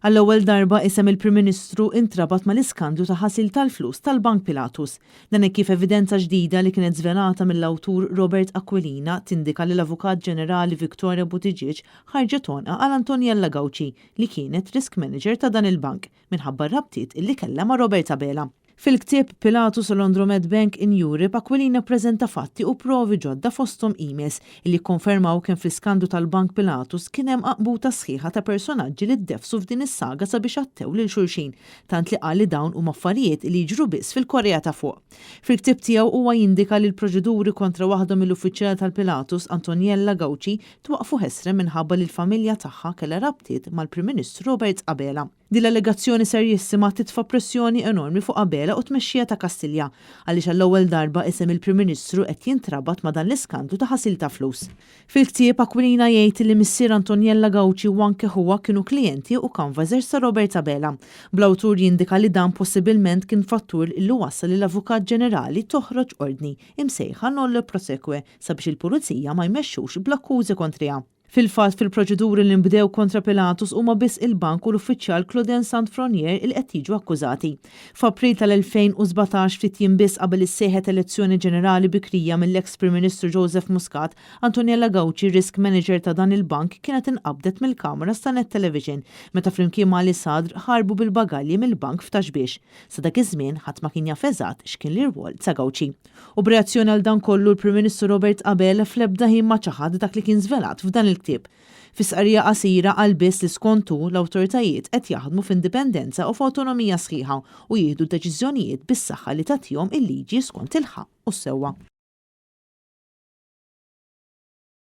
Għall-ewwel darba isem il-Prim Ministru intrabat mal-iskandlu ta' ħasil tal-flus tal-Bank Pilatus. Dan hekk kif evidenza ġdida li kienet żvelata mill-awtur Robert Aquilina tindika li l-Avukat Ġenerali Victoria Buttigieg ħarġet għonqha għal Antoniella Gauci li kienet risk manager ta' dan il-bank minħabba r-rabtiet illi kellha ma' Robert Abela. Fil-ktieb Pilatus u Laundromat Bank in Europe, Aquilina ppreżenta fatti u provi ġodda fosthom emails illi jikkonfermaw kemm fl-iskandlu tal-Bank Pilatus kien hemm għaqbuta sħiħa ta' personaġġi li ddeffsu f'din is-saga sabiex għattew lil xulxin, tant li qal li dawn huma affarijiet li jiġru biss fil-Korea ta' Fuq. Fil-ktieb tiegħu huwa jindika li l-proċeduri kontra waħda mill-uffiċjali tal-Pilatus, Antoniella Gauci, twaqqfu ħesrem minħabba li l-familja tagħha kellha rabtiet mal-Prim Ministru Robert Abela. Din l-allegazzjoni serjissima titfa' pressjoni enormi fuq Abela u t-tmexxija ta' Kastilja, għaliex għall-ewwel darba isem il-Prim Ministru qed jintrabat ma' dan l-iskandlu ta' ħasil ta' flus. Fil-ktieb, Aquilina jgħid li missier Antoniella Gauci u anke ħuha kienu klijenti u canvassers ta' Robert Abela, bl-awtur jindika li dan possibilment kien fattur li wassal lill-Avukat Ġenerali toħroġ ordni, imsejħa nolle proseque, sabiex il-Pulizija ma jmexxux bl-akkużi kontriha. Fil-fatt, fil-proċeduri li nbdew kontra Pilatus huma biss il-bank u l-uffiċjal Claudin Sant-Fronier li qed jiġu akkużati. F'April tal-2017, ftit jiem biss qabel issejħet elezzjoni ġenerali bikrija mill-eks Prim Ministru Joseph Muscat, Antoniella Gauci, risk manager ta' dan il-bank, kienet inqabdet mill-kameras ta' Net Television meta flimkien ma' Ali Sadr ħarbu bil-bagalji mill-bank f'Ta' Xbiex. Sa dak iż-żmien ħadd ma kien jaf eżatt x'kien l-irwol ta' Gauci. U b'reazzjoni għal dan kollu l-Prim Ministru Robert Abela fl-ebda ħin ma ċaħad dak li kien żvelat f'dan il-ktieb. Fi stqarrija qasira qal biss li skont hu l-awtoritajiet qed jaħdmu f'indipendenza u f'awtonomija sħiħa u jieħdu deċiżjonijiet bis-saħħa li tagħtihom il-liġi skont il-ħaqq u s-sewwa.